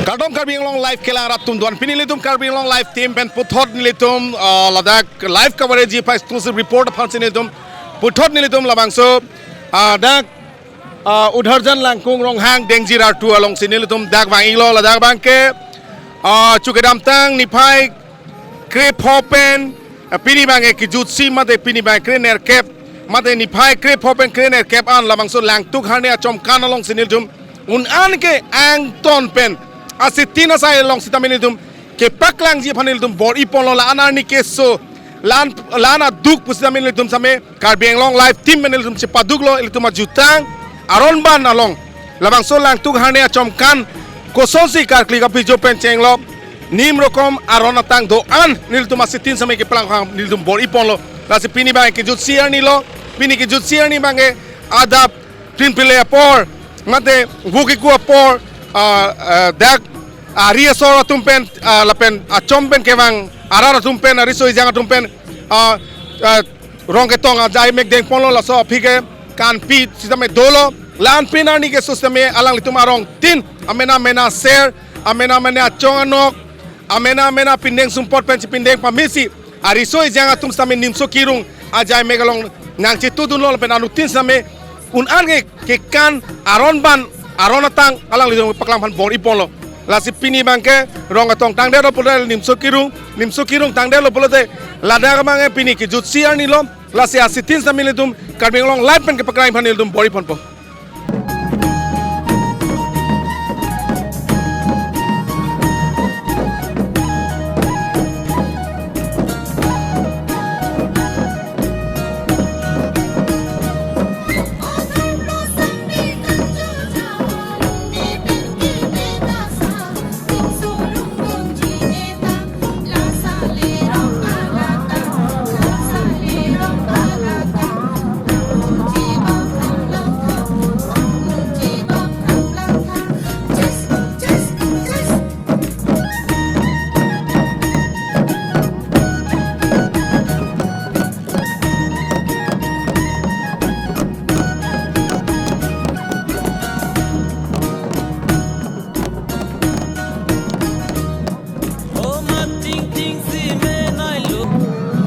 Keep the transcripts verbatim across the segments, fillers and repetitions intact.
Kardom Karbi Anglong Live kelang rat atum, do-an pini nelitum Karbi Anglong Live team pen puthot nelitum, ah, ladak live coverage ji pa exclusive report aphan si nelitum puthot nelitum labangso, ah, dak, ah, Udharjan Langkung Ronghang Dengji Ratu along si nelitum dak vang-iklo. Ladak abangke, ah, chu kedamtang niphai krepho pen, ah, pini abangke kejutsi mate pini abangke krenerkep, mate niphai krepho pen krenerkep an labangso Langtuk Harne Achomkan along si nelitum un-an ke angton pen asitin asai along sitame nelitum kepaklangji aphan nelitum bor-iponlo. La-an arni keso, la-an, la-an aduk pusitame nelitum sitame Karbi Anglong Live team pen nelitum chepaduklo, ilitum ajutang aron ban along labangso Langtuk Harne Achomkan kosonsi karkli kapijo pen chenglok, nim rokom aron atang do-an nelitum asitin sitame keplang khang nelitum bor-iponlo. Lasi pini abangke kejutsi arni lo, pini kejutsi arni abangke adap krinpile apor, mate vo keku apor, ah, ah, dak, ah, ari asor atum pen, ah, lapen achom pen kevang arat atum pen, ariso ejang atum pen, ah, ah, Rongketong ajaimek dengponlo, laso aphi ke kanpi sitame dolo. La-an pini arni keso sitame alanglitum arongtin, amena mena ser, amena mena achong anok, amena mena pindeng sumpot pen chepindeng pamesi ariso ejang atum sitame nimso kirung ajaimek along nangchetudunlo lapen anuttin sitame un-an ke kekan aron ban aron atang alanglitum paklang aphan bor-iponlo. Lasi pini abangke Rongketong tangdetlo pulote nimso kirung, nimso kirung tangdetlo pulote ladak abangke pini kejutsi arni lo. Lasi asitin sitame nelitum Karbi Anglong Live pen kepaklang aphan nelitum bor-iponpo.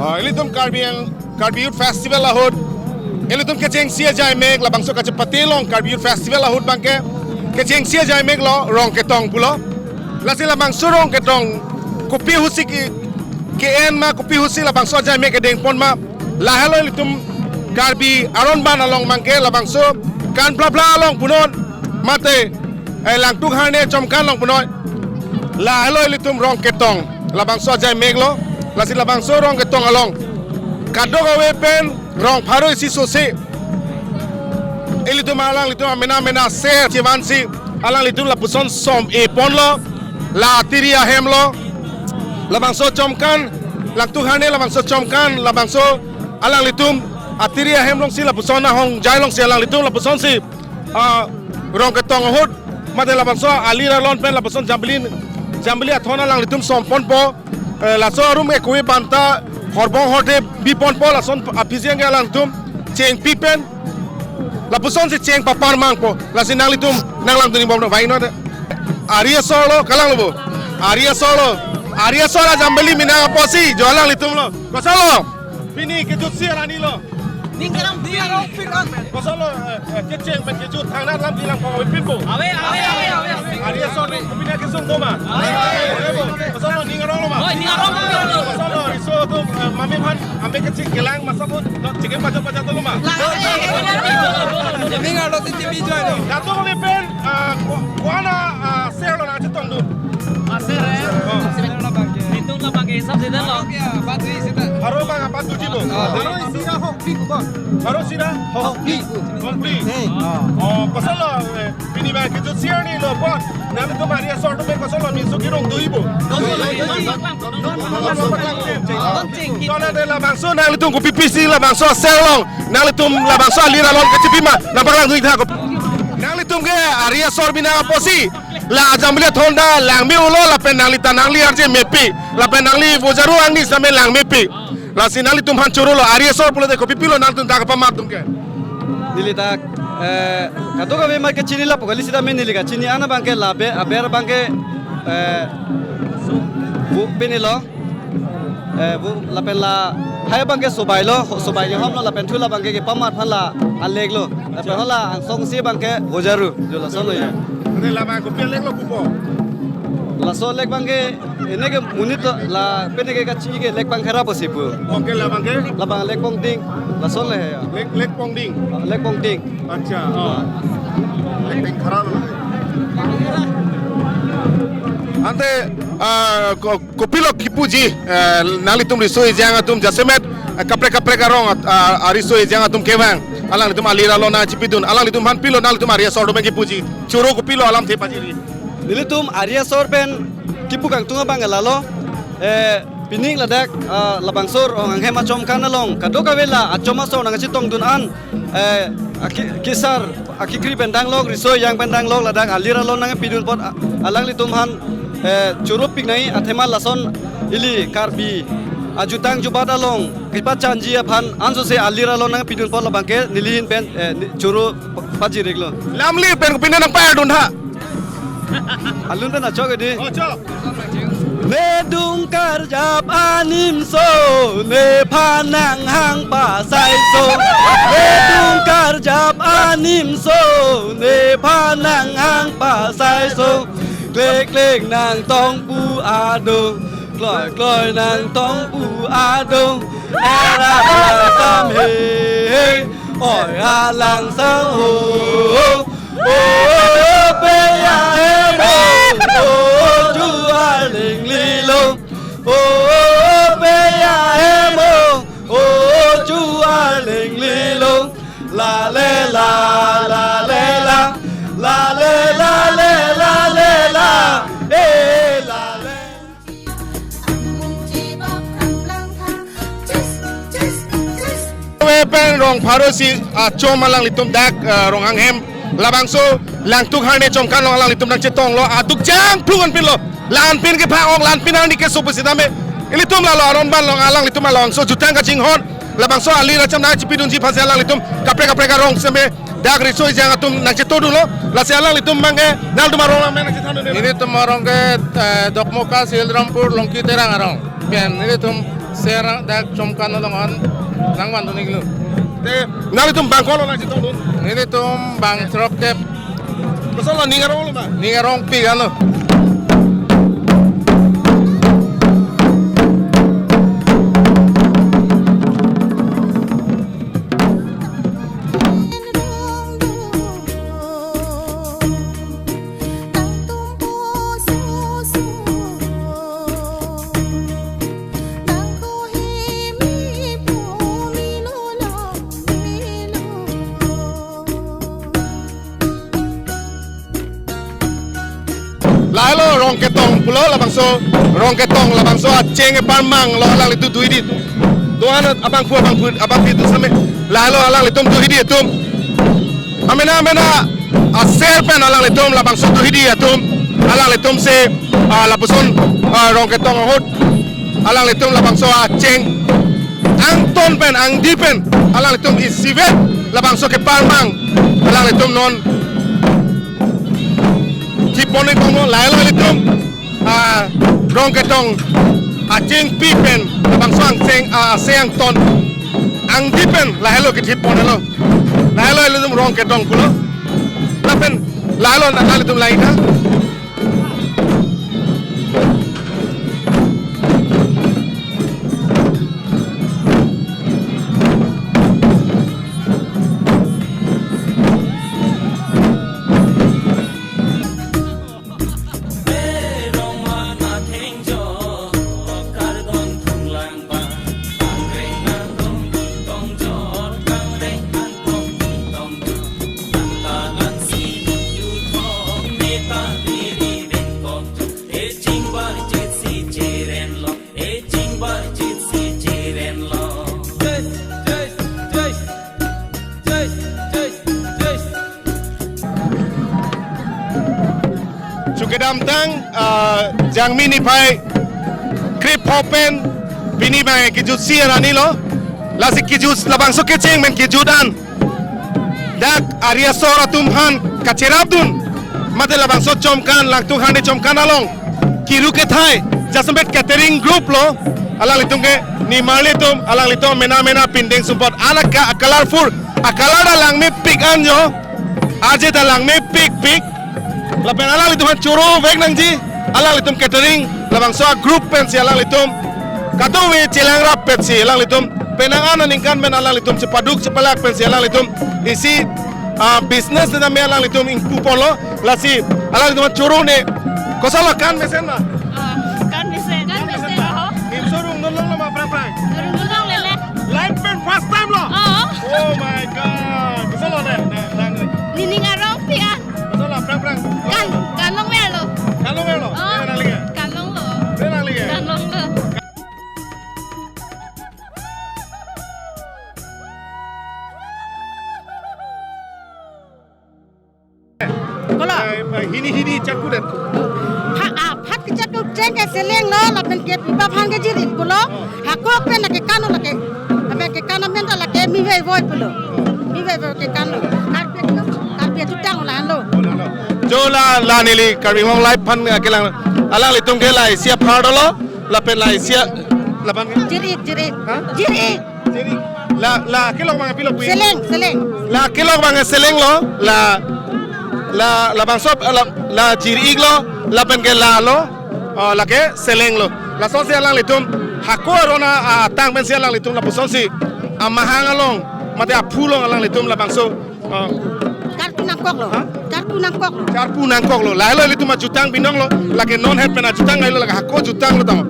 Ah, ilitum Karbi Ang-, Karbi Youth Festival ahut, ilitum kechengsi ajaimek, labangso kachepate along Karbi Youth Festival ahut abangke kechengsi ajaimeklo Rongketong pulo. Lasi labangso Rongketong kopi ahutsi ke, ke-en ma kopi ahutsi labangso ajaimek kedengpon ma, lahelo ilitum Karbi aron ban along abangke labangso Kanplapla along punon, mate, eh, Langtuk Harne Achomkan along punon. Lahelo ilitum Rongketong labangso ajaimeklo. Lasi labangso Rongketong along kadokave pen rong pharo isi sose ilitum alanglitum amena mena ser chevansi alanglitum lapuson som-e ponlo, la atiri ahemlo. Labangso Achomkan, Langtuk Harne labangso Achomkan, labangso alanglitum atiri ahem alongsi lapuson ahongjai alongsi alanglitum lapusonsi, ah, Rongketong ahut mate labangso alir alon pen lapuson jambili, jambili athon alanglitum somponpo. Eh, laso arum ke kove banta horbong horde biponpo, lason aphi si ke alanglitum chengpi pen lapusonsi cheng papar mangpo. Lasi nanglitum nanglangdun-ik bomnon, vangnon te. Ari asor lo, kalanglo bo. Ari asor lo. Ari asor ajambili minang apotsi jo alanglitumlo. Kosonlo? Pini kejutsi arni lo. Ning arong, ning arong pik an. Kosonlo, eh, eh, kecheng pen kejut thangnat alam ilang pangoi pinpo. Ave, ave, ave, ave, ave. Ari asor ni pini kejut do ma? Ave, ave, ave. Kosonlo, ning aronglo ma? Oi, ning arong, ning arong. Kosonlo, riso atum, eh, mami aphan ame kechik kelang masabut, no, chicken pajak pajak do ma? Ning arong si T V join lo. Dato kami pen, ah, ko-, ko-an a, ah, ser lo nangchetongdun? Ah, ser, eh? Oh. Nelitum labangke hisap sita lo. Pharo bang apat duji bo? Pharo isi ra hokpik ko. Pharo isi ra? Hokpik. Hokpik. Hmm. Oh, kosonlo, eh, pini abang kejutsi arni lo, bo. Nanglitum ari asor atum pen kosonlo, nimso kirung do-ik bo? Kosonlo, labangso nanglitum kopi pisi labangso aser along, nanglitum labangso alir along kechepi ma, nangpaklangdun-ik tha ko. Nanglitum ke ari asor minang apotsi la ajambili athon ta langme-ulo lapen nangli ta nangli arje mepik, lapen nangli vojaru angni sitame langmepik. Lasi nanglitum aphan chorolo, ari asor pulote kopi pilo nangtum ta kapamat atum ke? Neli ta, eh, kadokave amat ke chini lapu kali sitame neli kachini an abangke labe, aber abangke Eh, bu pini lo. Eh, bu lapen la hai abang ke sobai lo, sobai ke hom lo lapen thu labang ke kepamat aphan la alek lo. Lapen hala angsong si abang ke hojaru, jo lason lo ya. Ante labang kopi alek lo pupo? Laso lek abang ke, ini ke monit lo, la pini ke kachi ke lek abang ke rapo si pu. Oke, labang ke? Labang lek pongding, lason lo ya. Lek, lek pongding? Ah, lek pongding. Accha, oh. Lek pengkhara lo. Ante, ah, ko-, kopilo kipuji, eh, nanglitum riso ejang atum jasemet, eh, kaprek kaprek arong at-, ah, ah, riso ejang atum kevang. Alanglitum alir along nangchipidun. Alanglitum aphan pilo nanglitum ari asor atum kipuji. Choro kopilo alamthe pajiri? Nelitum ari asor pen kipu kangtung abang ke lalo. Eh, pining ladak, ah, labangso Rong Anghem achomkan along kadokave la achom asor nangchetongdun an, eh, aki-, kesar, akekri pen danglok, riso ejang pen danglok, ladak alir along nangpidun apot, a-, alanglitum aphan, eh, choro pik nangji athema lason ili Karbi ajutang jubat along kepachanji aphan ansose alir along nangpidun apot labang ke neli ahin pen, eh, ne-, choro pa-, pajir-iklo. Lamlir pen kopine nangpardun ha? Alun pen achok edi. Oh, chok. Nedung karjap animso, nephan nanghang pasaiso. Nedung karjap animso, nephan nanghang pasaiso. Klek klek nangtong pu ado, kloi kloi nangtong pu ado. Era samhe, oi alang sang ho. O peya hem o, o juar lingli lo. O peya hem o, o juar lingli lo. La le la, la le la, la le la le, la le la, eh, la le. Ave pen rong pharo isi achom alanglitum dak, eh, Rong Anghem labangso Langtuk Harne chomkan along alanglitum nangchetonglo, aduk jang phung anpinlo. La-anpin kepha-ong, la-anpin arni keso pusitame ilitum lalo aron ban along alanglitum labangso jutang kachinghon, labangso alir acham nangchipidunji aphansi alanglitum kaprek kaprek arong seme dak riso ejang atum nangchetongdunlo. Lasi alanglitum abang ke nangtum arong lang nangchetongdun. Nelitum arong ke, eh, Dokmoka, Sihel Rampur, Longki Terang arong. Pen nelitum ser dak chomkan along an nangvandun-iklo. Te nanglitum abang kolo nangchetongdun? Nelitum abang throk kep. Kosonlo, ning arong lo ma? Ning arongpik anlo. Lahelo Rongketong pulo labangso, Rongketong labangso acheng eparmang lo alanglitum duhidi. Doan abangphu abangphu abangphi atum seme. Lahelo alanglitum duhidi atum. Amena amena aser pen alanglitum labangso duhidi atum. Alanglitum si, ah, lapuson, ah, Rongketong ahut alanglitum labangso acheng angton pen angdi pen alanglitum isivet labangso keparmang alanglitum non thipon-iklo. Lahelo ilitum, ah, Rongketong achengpi pen labangso angcheng, ah, ase angton angdi pen lahelo kethipon-iklo. Lahelo ilitum Rongketong pulo. Lapen lahelo na ilitum laina. Chukedamtang, ah, Jangmi niphai krepho pen pini abang kejutsi arni lo. Lasi kejut labangso kecheng pen kejut an dak ari asor atum aphan kacherapdun, mate labangso chomkan, Langtuk Harne chomkan along Kiru kethai, jasemet catering group lo, alanglitum ke nimarli atum, alanglitum mena mena pindeng sumpot, ana ka colorful, a color ta langmepik anjo, aje ta langmepikpik, lapen alanglitum aphan choro vek nangji, alanglitum catering, labangso a group pensi alanglitum, kadokave chelangrap pensi alanglitum, penang an aningkan pen alanglitum chepaduk chepalak pensi alanglitum, isi, ah, business tame alanglitum ingpu ponlo, lasi, alanglitum choro ne, kosonlo kan mesen ma? Ah, kan mesen. Kan mesen. Kan mesen. Oh. Nimso rungdun longlo ma phrang phrang? Rungdun longle le. Life pen first time lo? Oh. Oh my God. Kosonlo ne, ne, ne, ne. Nining arong pi an. Kosonlo phrang phrang? Kan, kan longverlo. Kan longverlo? Oh. Kan longverlo. Kan longverlo. Kan longverlo. Kolo. Eh, eh, hini, hini, charkudet. Ha, ah, phat kecharku cheng ke seleng lo, lapen ke pipa phan ke jirik pulo. Hako pen lake kan lo lake. Lapen ke kan amen ta lake mivei voi pulo. Mivei voi ke kan lo. Karbi, Karbi jutang lahenlo. Jo la, la neli Karbi Anglong Live aphan, eh, kelang. Alanglitum ke la isi aphar dolo, lapen la isi a, lapen ke? Jirik, jirik. Ha? Jirik. Jirik. La, la kelok abang pilo pu? Seleng, seleng. La kelok abang seleng lo, la, la, labangso, la, la jirik lo, lapen ke la lo, oh, lake seleng lo. Lasonsi alanglitum, hako aron a, atang pensi alanglitum, lapusonsi, amahang along, mate aphu along alanglitum, labangso, oh. Charpu nangkok lo. Ha? Charpu nangkok lo. Charpu nangkok lo. Lahelo ilitum ajutang binong lo, lake non het pen ajutang lahelo, lake hako jutang lo tang.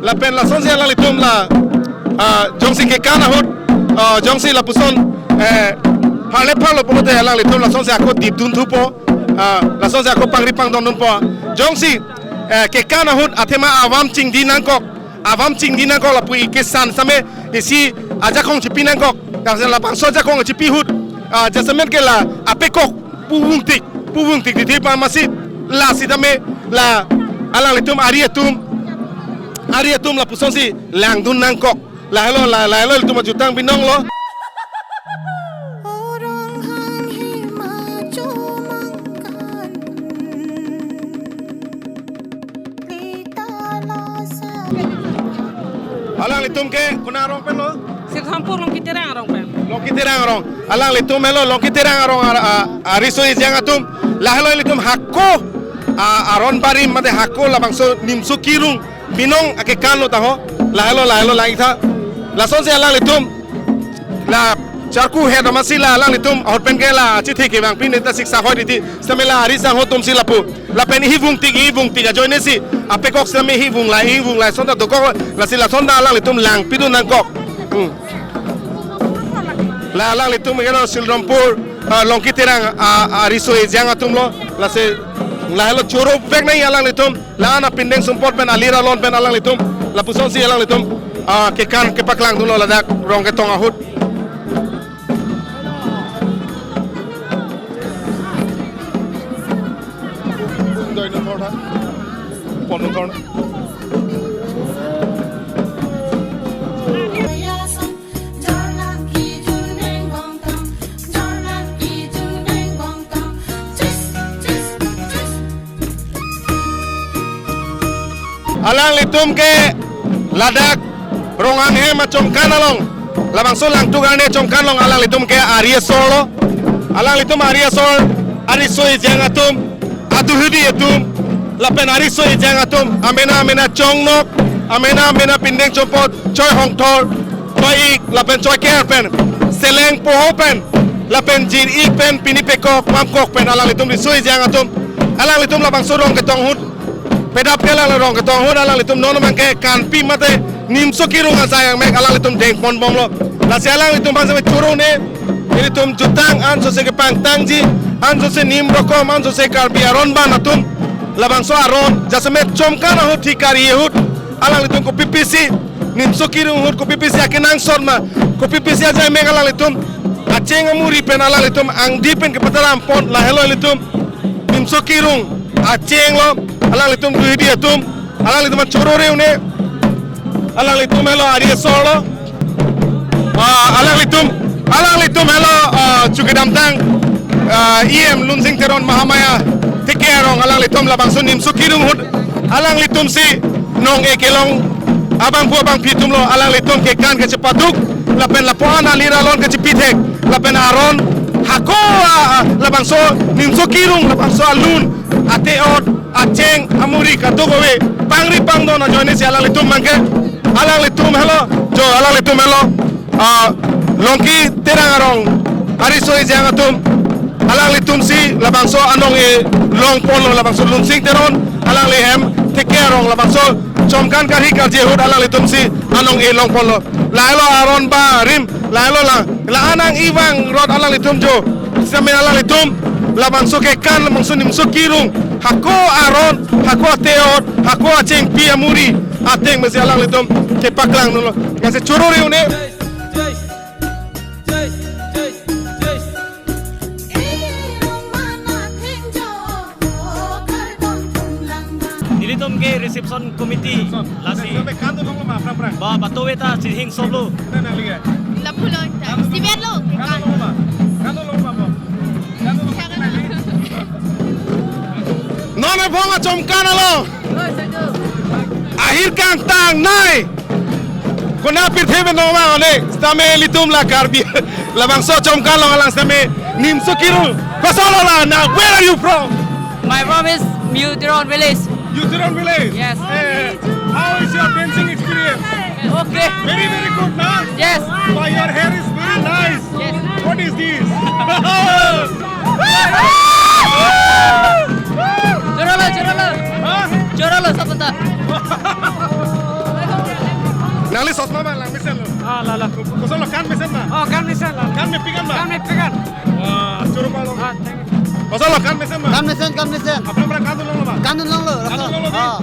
Lapen lasonsi alanglitum la, ah, jongsi kekan ahut, ah, jongsi lapuson, eh, pharle pharlo pulote alanglitum lasonsi ako dipdun thupo, ah, lasonsi ako pangri pangdondunpo. Jongsi, eh, kekan ahut athema avam chingdi nangkok, avam chingdi nangkok lapu ike san same isi ajakong chipi nangkok, jasemet labangso ajakong chipi ahut, ah, jasemet ke la apekok puvung tik, puvung tik titi pa masi, la sitame, la alanglitum ari atum, ari atum lapusonsi langdun nangkok. Lahelo, la, lahelo ilitum ajutang binong lo. Orang hang hima chomangkan. Alanglitum ke konat arong pen lo? Sirthampur Longkiterang arong pen. Longkiterang arong. Alanglitum helo Longkiterang arong ar-, a-, ariso ejang atum. Lahelo ilitum hako, a, aron barim mate hako labangso nimso kirung binong akekan lo taho. Lahelo, lahelo langitha. Lasonsi alanglitum la charku het amatsi la alanglitum ahut pen ke la chithi kevang pine ta siksa hoi titi. Sitame la ari sangho atumsi lapu. Lapen ihivung tik, ihivung tik ajoinesi apekok sitame ihivung la, ihivung la asonta dokok, lasi lasonta alanglitum langpidun nangkok. Hmm. La alanglitum ke lo Sirthampur, ah, Longkiterang, ah, ariso ejang atum lo, lasi lahelo choro vek nai alanglitum. La-an apindeng sumpot pen alir alon pen alanglitum, lapusonsi alanglitum, ah, kekan kepaklangdunlo ladak Rongketong ahut. Doi non thor tha. Pon non thor. Alanglitum ke ladak Ronganghem achomkan along, labangso Langtuk Arni achomkan along alanglitum ke ari asor lo. Alanglitum ari asor, ariso ejang atum, aduhidi atum, lapen ariso ejang atum, amena amena chongnok, amena amena pindeng chopot, choi hongthor, choi ik, lapen choi ker pen, seleng poho pen, lapen jirik pen, pini pekok, mamkok pen, alanglitum riso ejang atum, alanglitum labangso Rongketong ahut, pedap ke la Rongketong ahut, alanglitum non abang ke kanpi mate, nimso kirung asai angmek alanglitum dengpon bomlo. Lasi alanglitum bangsa me choro ne, ilitum jutang ansose kepangtangji, ansose nim rokom, ansose Karbi aron ban atum. Labangso aron, jasemet chomkan ahut thikari ahut, alanglitum kopipisi, nimso kirung ahut kopipisi akenangsot ma, kopipisi ajai mek alanglitum, acheng amuri pen alanglitum, angdi pen kepataram pon, lahelo ilitum, nimso kirung, acheng lo, alanglitum duhidi atum, alanglitum choro reu ne, alanglitum helo ari asor lo. Ah, alanglitum, alanglitum helo, ah, chukidamtang, ah, E M Lunsing Teron Mahamaya, tike Arong alanglitum labangso Nimso Kirung ahut alanglitum si nong-e kelong abangphu abangphi atumlo alanglitum kekan kachepaduk lapen lapu-an alir alon kachepithek lapen aron hako a, a, labangso Nimso Kirung labangso alun ate-ot acheng amuri kadokave pangri pangdon ajoine si alanglitum mangke alanglitum helo jo alanglitum helo ah, Longki Terang arong ariso ejang atum alanglitum si labangso anong-e longponlo labangso Lunsing Teron alangli hem theke arong labangso Chomkan karhi karje ahut alanglitum si anong-e longponlo lahelo aron barim lahelo la la anang ivang rot alanglitum jo sitame alanglitum labangso kekan labangso Nimso Kirung hako aron hako ate-ot hako achengpi amuri ateng mesi alanglitum kepaklang dunlo. Lasi choro riu ne. Nelitum ke reception committee lasi. Sampai kan tu dong ma prang prang. Ba batove ta sihing solo. Mana nang lihat? Lapulo, Steven lo. Kan tu dong ma. Kan tu dong ma po. Kan tu dong ma. Non abang achom kan alo. Ahir kangtang nai. Konat pirthe pen nong ma one. Sitame ilitum la Karbi. Labangso Chomkan along alang sitame Nimso Kirung. Kosonlo la na, where are you from? My from is New Teron village. New Teron village? Yes. Eh, how is your dancing experience? Okay. Very, very good, na? Yes. Why your hair is very nice. Yes. What is this? Chorolo, chorolo. Hah? Chorolo, sabunta. Nangli sosma ma lang mesen lo. Ah, la, la. Kosonlo kan mesen ma? Oh, kan mesen la. Kan mepik kan ma? Kan mepik kan. Wah, choro palo. Ah, thank you. Kosonlo kan mesen ma? Kan mesen, kan mesen. Aphrang aphrang kan tu longlo ma? Kan tu longlo, kan tu longlo, ah.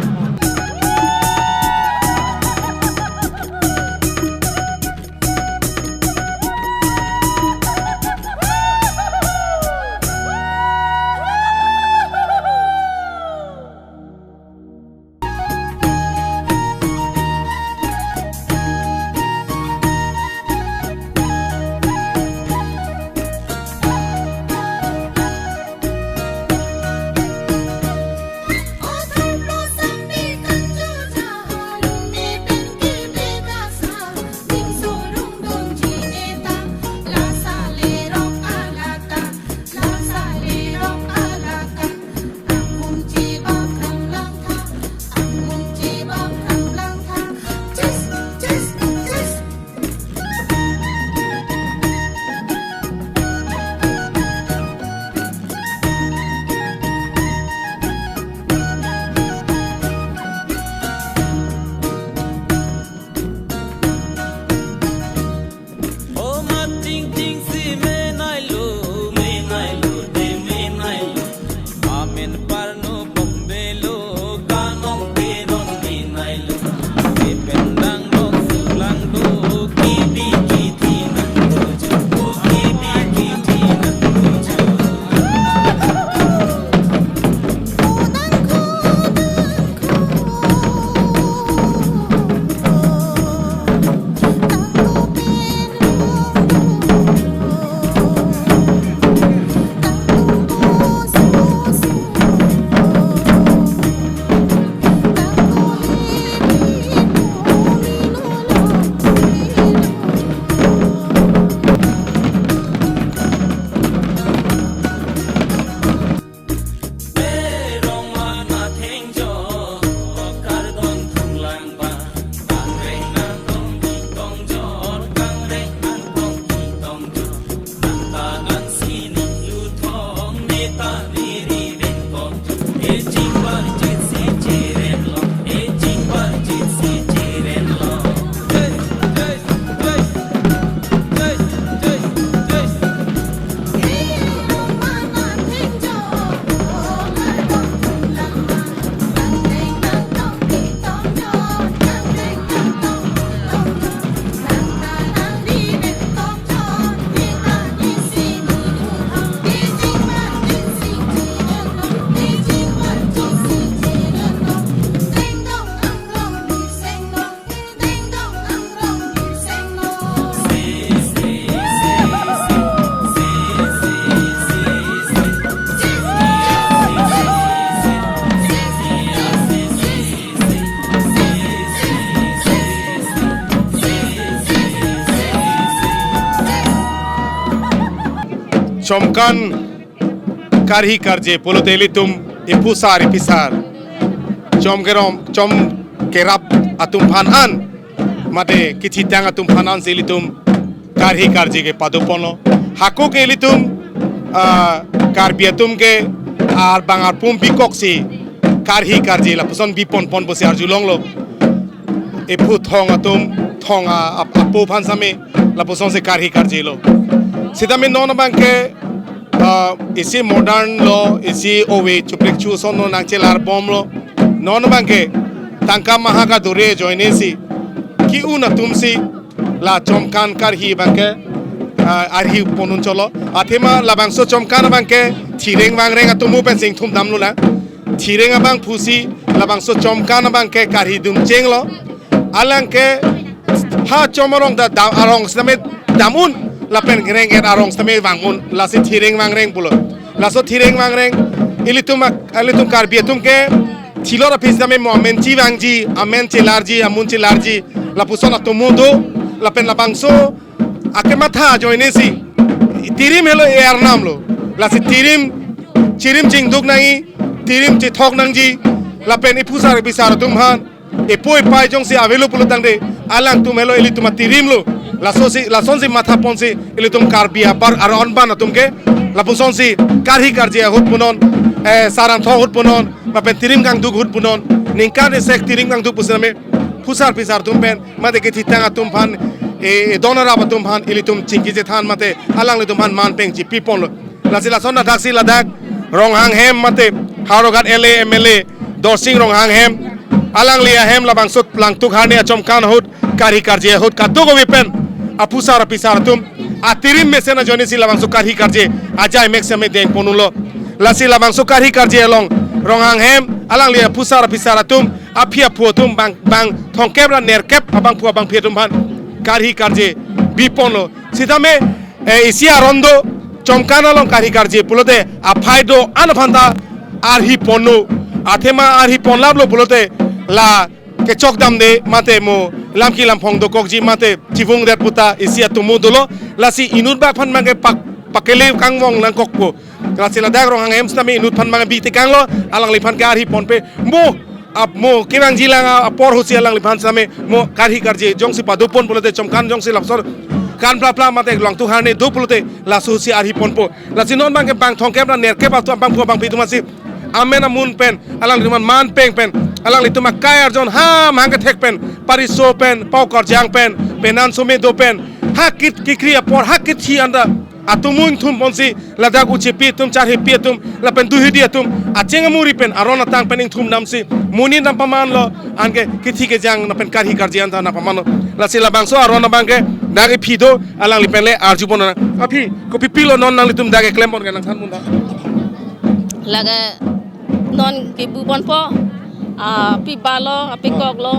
Chomkan karhi karje pulote ilitum ephusar ephisar, chom kerong, chom kerap atum aphan an, mate kethitang atum aphan ansi ilitum karhi karje ke padoponlo. Hako ke ilitum, ah, Karbi atum ke arbang arpum bikoksi karhi karje lapuson biponpon pusi arjulonglo. Ephu thong atum, thong a-, ap-, apo aphan sitame lapusonsi karhi karjelo. Sitame non abangke, ah, isi modern lo, isi ove chuprik chu ason lo nangchelarbomlo. Non abangke tangka maha kadure ajoinesi ke-un atumsi la Chomkan karhi abangke, ah, arhi pon unchotlo. Athema labangso Chomkan abangke thireng vangreng atomo pensi ingthum damlo la. Thireng abangphusi labangso Chomkan abangke karhi dun chenglo. Alangke ha chom arong ta dam, arong sitame dam un, lapen reng-et arong sitame vang un, lasi thireng vangreng pulo. Laso thireng vangreng ilitum ak-, ilitum Karbi atum ke thilot aphi sitame mo amen chevangji, amen chelarji, amun chelarji, lapuson atomo do, lapen labangso akematha ajoinesi tirim helo e-arnam lo. Lasi tirim, chirim chingduk nangji, tirim chethok nangji, lapen ephusar ephisar atum aphan, epo epai jongsi avelo pulo tangte, alangtum helo ilitum atirim lo. Lasosi, lasonsi mathaponsi ilitum Karbi apar aron ban atum ke lapusonsi karhi karje ahut punon, eh, sarang thong ahut punon, lapen tirim kangduk ahut punon, ningkan esek tirim kangduk pusitame phusar phisar atum pen, mate kethitang atum aphan, e, e don arap atum aphan ilitum chingki chethan mate alanglitum aphan man peng chipiponlo. Lasi lason adhaksi ladak Ronghang hem mate Howraghat L A M L A Dorsing Ronghang hem, alangli ahem labangso Langtuk Harne a-Chomkan ahut karhi karje ahut kadokave pen aphusar aphisar atum atirim mesen ajoinesi labangso karhi karje ajai mek sitame dengpon unlo. Lasi labangso karhi karje along Ronghang hem alangli aphusar aphisar atum, aphi aphu atum bang, bang thongkep ra nerkep abangphu abangphi atum aphan karhi karje biponlo. Sitame, eh, isi aron do, Chomkan along karhi karje pulote aphai do-an aphan ta arhi ponlo. Athema arhi ponlaplo pulote la kechok damde mate mo lamki lamphong dokokji mate chivungdet puta isi atomo dolo. Lasi inut bak aphan abangke pak, pakele kangvong nangkokpo. Lasi ladak Ronghang hem sitame inut aphan abangke bi tekanglo, alangliphan ke arhi ponpe. Mo ap mo kevangji lang a-, apor ahutsi alangliphan sitame mo karhi karje jongsi padopon pulote Chomkan jongsi lapsor kan pla pla mate Langtuk Harne do pulote lasosi arhi ponpo. Lasi non abangke bang thongkep ra nerkep atum abangphu abangphi atum asi amen amun pen alanglitum aphan man peng pen, alanglitum akai arjon ha mahang kethek pen, pariso pen, pau karjang pen, penan some do pen, ha kit kikri apor, ha kithi anta atomo ingthum ponsi ladak uchepi atum, charhepi atum, lapen duhidi atum acheng amuri pen aron atang pen ingthum damsi monit nangpamanlo, anke kithi kejang lapen karhi karje anta nangpamanlo. Lasi labangso aron abangke dak ephi do, alangli pen le arjupon nang. Aphi, kopipilo non nanglitum dak keklempon ke nangthanpon tha. Lake non kebuponpo, ah, piba lo, apikok lo,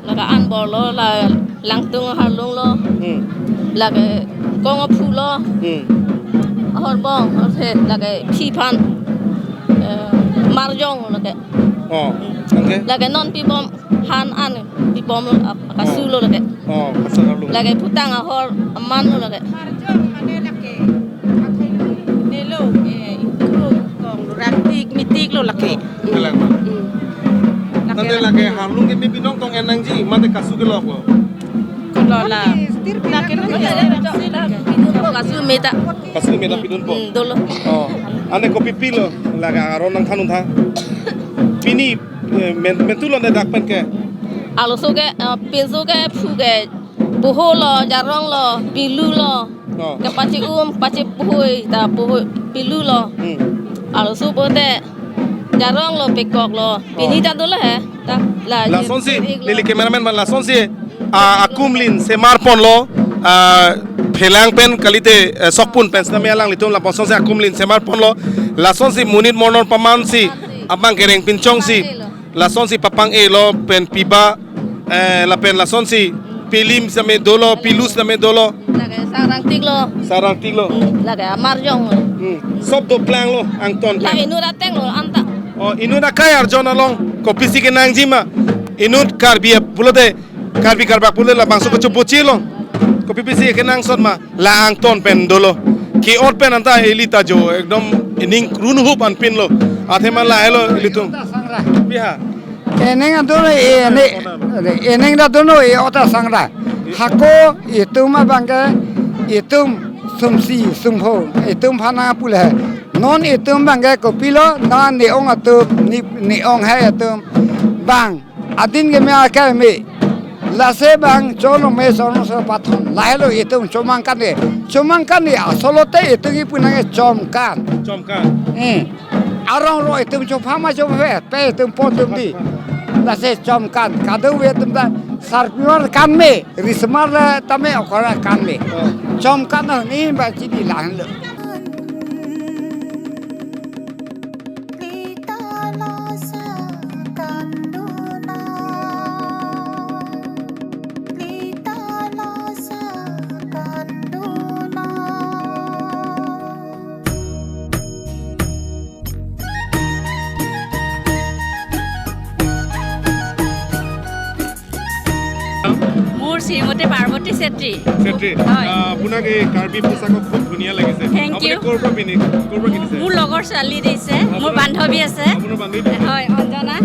lake anbor lo, la Langtung Harlung lo, Hmm. lake kong aphu lo, Hmm. ahorbong, ahorse, lake phi aphan, eh, marjong lake. Oh, okay. Lake non pibom han an, pibom lo, ap-, akasu lo lake. Oh, kasu Harlung. Lake phutang ahor aman lo lake. Marjong mane lake, athai lo, nelo, eh, ingkrung kong lo, rangtik, mitik lo lake. Kelang ma. Hmm. Tangte lake Harlung ke binong tong en nangji, mate kasu kelok lo. Kulo la. Lake lo. Kasu meta. Kasu meta pidunpo. Hmm, dolo. Oh. Ane kopipilo, lake aron nangthan un tha. Pini, eh, men, mentu lo ne dak pen ke. Arloso ke, eh, pinso ke, phu ke, Puho lo, jarong lo, pilu lo. Oh. Ke pachi um, pachi puhui, ta puhui, pilu lo. Hmm. Arloso pulote jarong lo, pekok lo. Oh. Pini ta dolo he. Ta la, lasonsi, ik lo. Neli cameraman aphan lasonsi, ah, akumlin semar ponlo, ah, phelang pen kalite, eh, sokpun pen sitame alanglitum lapuson si akumlin semar ponlo. Lasonsi monit mornor pamansi, abang kereng pinchongsi. Lasonsi papang-e lo pen piba, eh, lapen lasonsi pilim sitame dolo, pilu sitame dolo. Lake sarangtik lo. Sarangtik lo. Hmm, lake amarjong lo. Hmm. Sob doplanglo, angton. La pen. Inut ateng lo, anta. Oh, inut akai arjon along kopisi kenangji ma. Inut Karbi pulote, Karbi Karbak pulote labangso kecho bochi lo. Kopipisi kenangsot ma. La angton pen dolo. Ke-ot pen anta ili ta jo, ekdom ining runhup anpinlo. Athema lahelo ilitum. Ota sangra. Biha. Eneng adon e, ene, eneng ta adon e, ota sangra. Hako itum abangke, itum sumsi, sumpho, itum phana pule. Non itum abangke kopilo, na ne-ong atum, ne, ne-ong hai atum. Bang, adin keme akeme. Lasi bang, cholo me, cholo so pathon. Lahelo itum chomangkan e. Chomangkan e, asolote itum ipunang e chomkan. Chomkan. Eh. Arong ro itum chopha ma chopha, pe itum pon tum di. Lasi chomkan. Kadokave itum ta sarpivar kan me, rismar le tame okora kan me. Oh. Chomkan no ni ba chini lahelo. মোৰ শ্ৰীমতী পাৰ্বতী চেত্ৰী। চেত্ৰী, হয়। আহ, আপোনাক এই কাৰ্বি পোচাকত খুব ধুনীয়া লাগিছে। Thank you। আপুনি ক'ৰ পৰা পিন্ধি, ক'ৰ পৰা কিনিছে? মোৰ লগৰ ছোৱালী দিছে, মোৰ বান্ধৱী আছে। আপোনাৰ বান্ধৱী? হয়, অঞ্জনা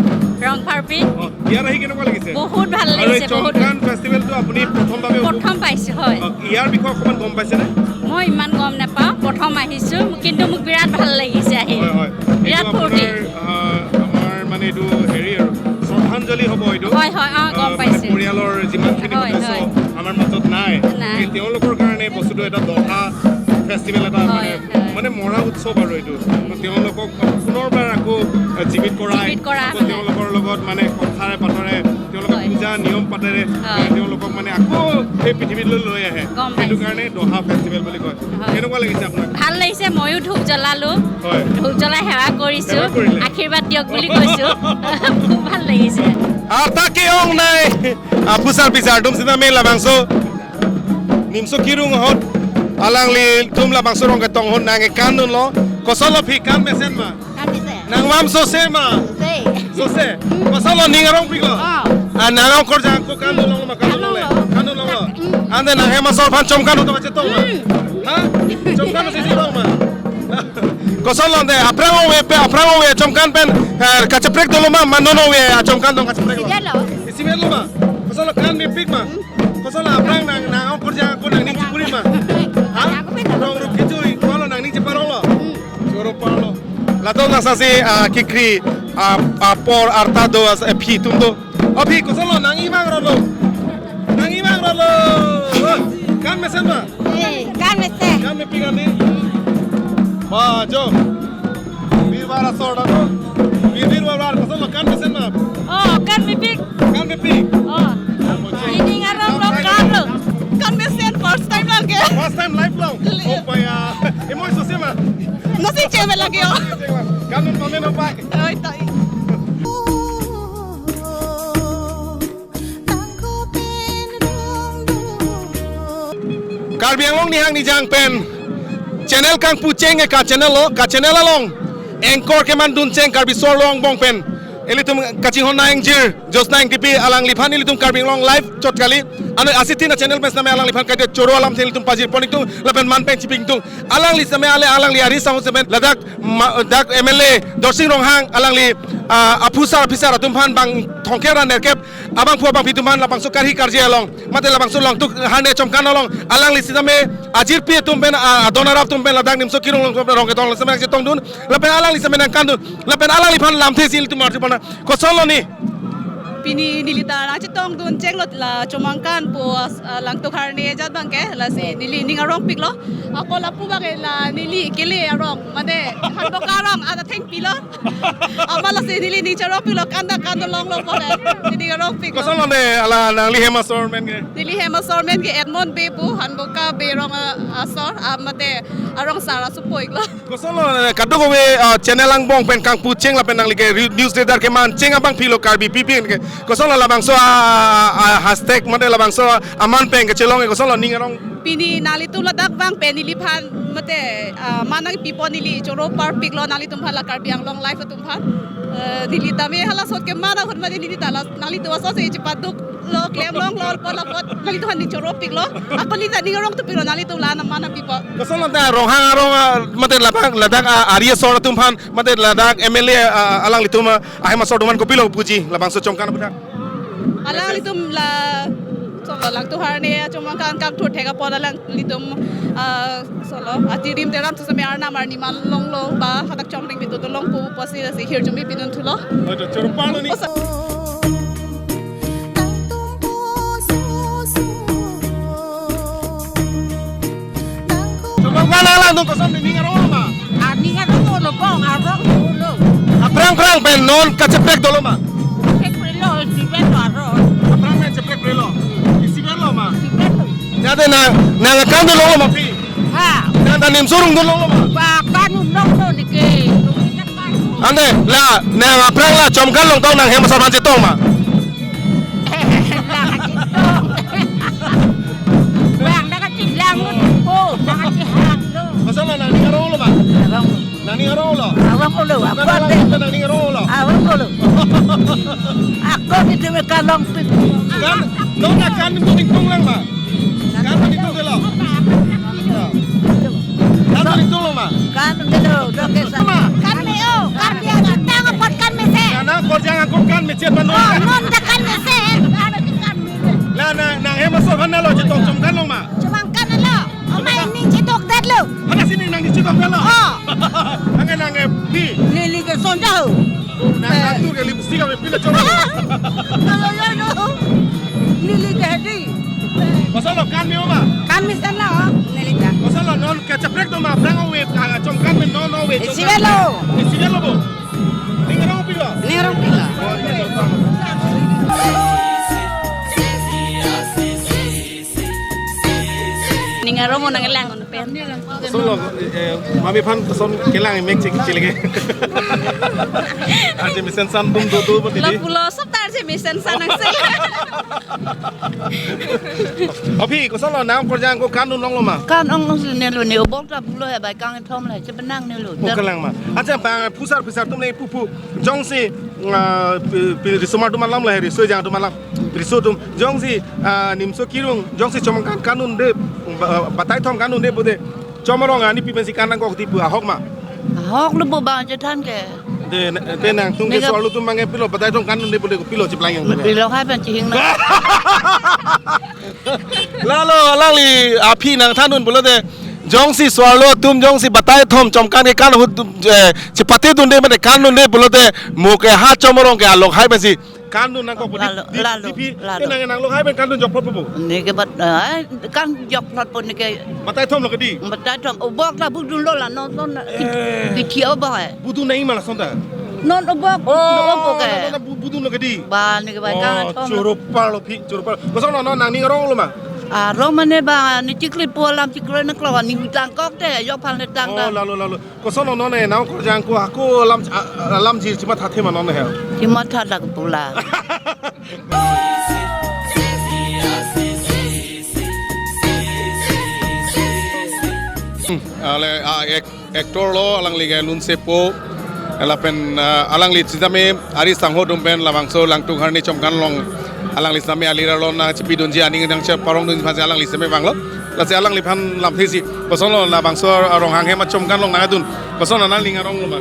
ৰংফাৰপি। অ, ইয়াত আহি কেনেকুৱা লাগিছে? বহুত ভাল লাগিছে, বহুত। আৰু এই চমকান ফেষ্টিভেলটো আপুনি প্ৰথমভাৱে উপভোগ প্ৰথম পাইছো, হয়। অ, ইয়াৰ বিষয়ে অকণমান গম পাইছেনে? মই ইমান গম নাপাওঁ, প্ৰথম আহিছো, কিন্তু মোক বিৰাট ভাল লাগিছে আহি। হয়, হয়। এইটো বিৰাট ফূৰ্তি। আপোনাৰ, আহ, আমাৰ মানে এইটো হেৰি আৰু শ্ৰদ্ধাঞ্জলি হ'ব এইটো। হয়, হয়, অ, গম আহ, মানে পাইছো। পৰিয়ালৰ যিমানখিনি হয়, সদস্য হয়। আমাৰ মাজত নাই, নাই। এই তেওঁলোকৰ কাৰণে বস্তুটো এটা দহা ফেষ্টিভেল এটা হয়, মানে, হয়। মানে মৰা উৎসৱ আৰু এইটো। তো তেওঁলোকক পুনৰবাৰ আকৌ, আহ, জীৱিত কৰাই, জীৱিত কৰা আকৌ হয়। তেওঁলোকৰ লগত মানে কথাৰে পাতৰে, তেওঁলোকে হয়। পূজা নিয়ম পাতেৰে, হয়। আহ, তেওঁলোকক মানে আকৌ সেই পৃথিৱীলৈ লৈ আহে। গম সেইটো পাইছো। কাৰণে দহা ফেষ্টিভেল বুলি কয়। হয়। কেনেকুৱা লাগিছে আপোনাক? ভাল লাগিছে, ময়ো ধূপ জ্বলালো। হয়। ধূপ জ্বলাই সেৱা কৰিছো। সেৱা কৰিলে? আশীৰ্বাদ দিয়ক বুলি কৈছো। খুব ভাল লাগিছে। Arta ke-ong nai. Aphu sarpi sar atum sitame labangso Nimso Kirung ahut alanglitum labangso rong ketong ahut nangkekandunlo. Kosonlo aphi, kan mesen ma? Kan mesen. Nangvam sose ma? Sose. Sose? Kosonlo, ning arongpiklo? Oh. Ah, nang ongkorjang ako kandun longlo ma, kandun longle? Kandun longlo. Kandun longlo. Hmm. Ante nang hem asor aphan chomkan hoto kachetong ma? Hmm. Ha? Chomkan hoto kachetong ma? Kosonlo ante, aphrang ove pe, aphrang ove chomkan pen, eh, kacheprek dolo ma, ma non ove, ah, chomkan dong kacheprek lo? Isivet lo. Isivet lo ma? Kosonlo, kan mepik ma? Hmm. Kosonlo aphrang nang, nang ongkorjang ako nangning chepuri ma? Ha? Rong rup kichui, kosonlo nangning cheparonglo? Hmm. Choro parlo. Latum nangsi, ah, kekri, ah, ah, apor arta do, as, eh, aphi atum do. Aphi, kosonlo, nang-i vang rolo. Nang-i vang rolo. Kan mesen ma? Eh, kan mesen. Kan mepik ani? Ba, jo. Birbar asor dak. Bir, birbar, kosonlo, kan mesen ma? Oh, kan mepik. Kan mepik. Oh. Ini ngarang lo kan lo. Kan mesen first time lagi. First time live lo. Li- Oh, paya. Emoy sose ma? Nasi cewek lagi, oh. Kan mesen ma? Oi, tai. Karbi Anglong nihang nijang pen channel kangpu cheng e, ka channel lo, ka channel along anchor kemandun cheng Karbi Sor Long Bong pen ilitum kachinghon nang ingjir Josna Engtipi alangliphan ilitum Karbi Anglong live chot kali. Ano asitin a channel pen sitame alangliphan kate choro alam the ilitum pajirpon ingtung lapen man pen chipingtung. Alangli sitame ale alangli ari sahut sitame ladak ma-, dak M L A Dorsing Ronghang alangli, ah, aphu sar aphi sar atum aphan bang thomkep ra nerkep abangphu abangphi atum aphan labangso karhi karje along mate labangso longtuk hane chomkan along alangli sitame ajirpi atum pen, ah, adon arap atum pen ladak Nimso Kirung along rong ketong along sitame nangchetongdun lapen alangli sitame nangkandun lapen alangliphan lamthe si ilitum arju pona. Kosonlo ni? Pini neli ta nangchetongdun chenglo la chomangkan po, ah, langtuk harne ajat abangke lasi neli ning arongpiklo. Ako lapu abangke la neli kele arong mane hanboka arong ada thengpilo. Amat lasi neli ning cherongpiklo, kan ta kan ta longlo pore. Neli ning arongpiklo. Kosonlo ne ala nangli hem asor men ke? Neli hem asor men ke Edmond Bey pu, hanboka Bey rong, ah, asor, ah, mate arong sar asu poiklo. Kosonlo, eh, kadokave, ah, channel angbong pen kangpu cheng lapen nangli ke re-, news reader keman cheng abangphi lo Karbi pipi ke. Kosonlo labangso, ah, ah, hashtag mate labangso aman pen kechelong ke kosonlo ning arong? Pini nanglitum ladak abang pen neliphan mate, ah, man nangpipon neli choro parpiklo nanglitum aphan la Karbi Anglong live atum aphan. Eh, neli tame hala sot ke mana hut mati neli ta la nanglitum asose chepaduk lo klem longlo pon la pot nanglitum aphan ning choro piklo. Ako neli ta ning arong tupiklo nanglitum la na mana pipo. Kosonlo ta Ronghang arong, ah, mate ladak, ladak, ah, ari asor atum aphan, mate ladak M L A, ah, alanglitum, ah, ahem asor atum aphan kopilo puji labangso chomkan aputhak? Alanglitum la solo Langtuharne chomkan kangthur thek apot alanglitum, ah, solo atirim teram sesame arnam arni man longlo ba hadak chongring bitu to longpo pusi si hirjume pidun thulo. Ojo, choro parlo ni. Osa- Chomkan alanglitum koson ning arong ma? Ah, ning arong lo bong, arong lo. Aphrang phrang pen non kacheprek dolo ma? Cheprek lo, isivet lo arong. Aphrang pen cheprek lo. Isivet lo ma? Isivet lo. Jate nang, nang kan dolo ma phi? Ha. Nang ta nimso rungdun longlo ma? Ba kan un longlo neke. Ante la nang aphrang la chomkan longtong nang hem asor aphan chetong ma? Bang, nang kachelang lo, oh, nang kachehang lo. Kosonlo nang ning arong lo ma? Arong. Nang ning arong lo? Arong lo, nang apa ning de? Nang ning arong lo? Arong lo. Ako di demi kalong pit. Kan, nona kan ning tung lang ma? Kan ning tung lo? Kan ning tung lo ma? Kan ning lo, dok ke sa. Ma? Kan me o, kan dia datang apot kan me se. Nang korjang ako kan me chet ma non. Oh, non ta kan me se. La nang, nang hem asor aphan lo chetong chomkan long ma? Chomkan lo. Amai ning chedokdetlo. Ada sini nang ning chedokdetlo. Oh. Angke nang, eh, phi. Neli ke sonja ho. Nang, nang tu ke lipstick kami pilih coba. Lo, lo, lo, lo. Neli ke hedi. Kosonlo kan me o ma? Kan me sen lo, neli ta. Kosonlo non kacheprek do ma, aphrang ove, ah, chomkan me non ove. Isivet lo. Isivet lo bo. Ning arong pilo? Ning arong pilo? Ning arong mo nang lang pen. Solo, eh, mami aphan son kelang mek chek chilege. Arje mesen san dum do do boti di. Lapulo sab ta arje mesen san nang se. Aphi, kosonlo nang korjang ako kan un longlo ma? Kan ong si nelo ne obok ta pulo he bai kangthom le chebenang nelo. Mo kelang ma. Acha bang phusar phusar atum ne pupu. Jongsi, ah, pi, pi, risomar atum alam le, riso ejang atum alam. Riso atum. Jongsi, ah, nimso kerung, jongsi chomkan kan un de, ba, batai thom kan un de pulote. Chom arong ani pi pensi kan nangkok di pu ahok ma? Ahok lo bo bang chethan ke. De, de nangtum ke nega- soal atum bang ke pilo batai thom kan un de pulote pilo cheplang yang. Pilo hai pen chihing na. Lalo, alangli aphi nangthan un pulote. Jongsi soal atum jongsi batai thom chomkan ke kan ahut, eh, chepate dunde mate kan dunde pulote mo ke ha chom arong ke alok hai pensi kan dun nangkok di, lalo, di, lalo, di phi, lalo. Ke nang, nang lok hai pen kan dun jokphot po. Neke bat, eh, kan jokphot po neke. Batai thom lo ke di? Batai thom, obok ta budun lo la, non, non, eh, kithi obok eh. Budun nai ma lason ta? Non obok, oh, non obok eh. Non, non, bu-, budun lo ke di? Ba, neke ba, oh, kan thom. Choro parlo phi, choro parlo. Kosonlo non nang ning arong lo ma? Arong mane ba, ne chikli po alam chiklo nangklo, ne tangkok te, yok phan ne tang. Oh, ta. Lalo, lalo. Kosonlo non ne nang korjang ako, ako alam, a-, alam jir chimatha the ma non he? Chimatha dak pula. Hmm, ale, ah, ek-, actor lo, alangli ke Lunsepo, lapen, ah, alangli sitame ari sangho atum pen labangso Langtuharne chomkan along alangli sitame alir along nangchepidunji aning nangcheparong dunji aphansi alangli sitame vanglo. Lasi alangliphan lamthe si. Kosonlo labangso Ronghang hem achomkan along nangdun. Kosonlo nang ning arong lo ma?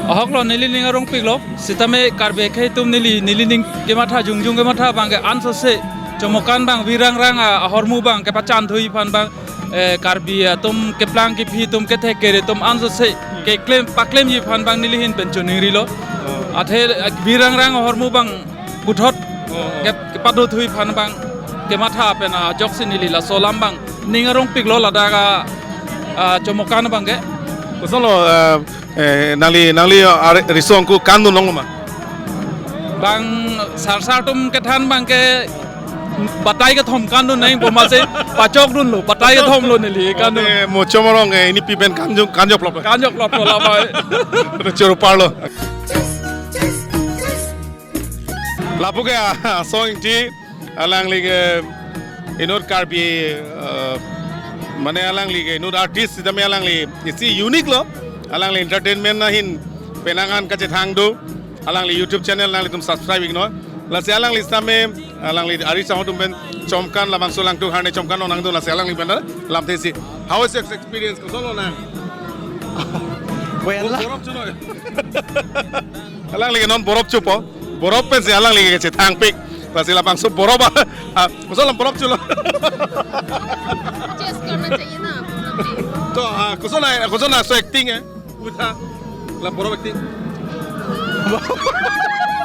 Ahok lo neli ning arong piklo. Sitame Karbi akhei atum neli, neli ning kematha jongjong kematha bang ke ansose. Chomkan bang virang rang a, ahormu bang kepachan thui aphan bang, eh, Karbi atum keplang kephi atum kethek kere atum ansose keklem paklemji aphan bang neli ahin pen choningrilo. Oh. Athe, eh, virang rang ahormu bang puthot, oh, oh, ke, kepado thui aphan bang kematha pen ajoksi neli laso alam bang ning arong piklo ladak a, a, chomkan bang ke. Kosonlo, eh, eh, nangli, nangli, ah, riso ako kan dun long ma? Bang sar sar atum kethan bang ke batai kethom kan dun nang bo mase pachok dunlo, batai kethom lo neli kan dun. Ante mo chom arong, eh, ini pi pen kan jok, kan joklo. Kan joklo la bai. Choro parlo. Lapu ke, ah, Song Ingti, alangli ke inut Karbi, eh, mane alangli ke inut artist sitame alangli isi unique lo, alangli entertainment ahin penang an kachethang do. Alangli YouTube channel nanglitum subscribe iknon. Lasi alangli sitame, alangli ari chang atum pen Chomkan labangso Langtuk Harne Chomkan nangdun, lasi alangli pen lamthe si. How is your experience? Koson lonang? Well, borop chulo. Alangli ke non borop chupo. Borop pensi alangli ke chethangpik. Lasi labangso borop. Ah, koson lo borop chulo. Chest karna chahiye na, borop chahiye. To, ah, koson lo, koson laso acting eh. Utha. La borop acting.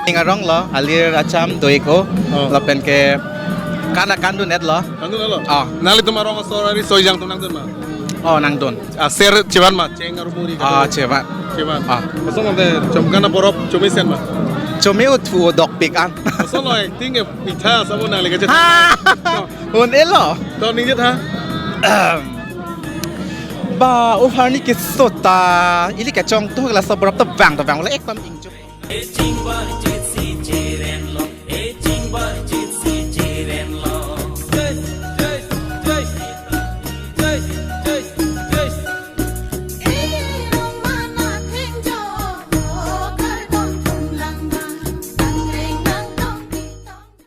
Ning arong lo, alir acham do-ik ho. Oh. Lapen ke kan kan dun-et lo. Kan dun-et lo? Ah. Nanglitum arong asor ari soijang atum nangdun ma? Oh, nangdun. Ah, ser chevan ma, cheng aru muri. Ah, chevan. Chevan. Ah. Koson ante Chomkan aborop chomesen ma? Chome-o thu dokpik an. Koson lo acting ke pitha sabo nangli kachet. Ha! Un-e lo. To ningje tha. Ahem. Ba, o Harne keso ta, ili kachongduk laso borop ta vang ta vang, le ekdom ingjo.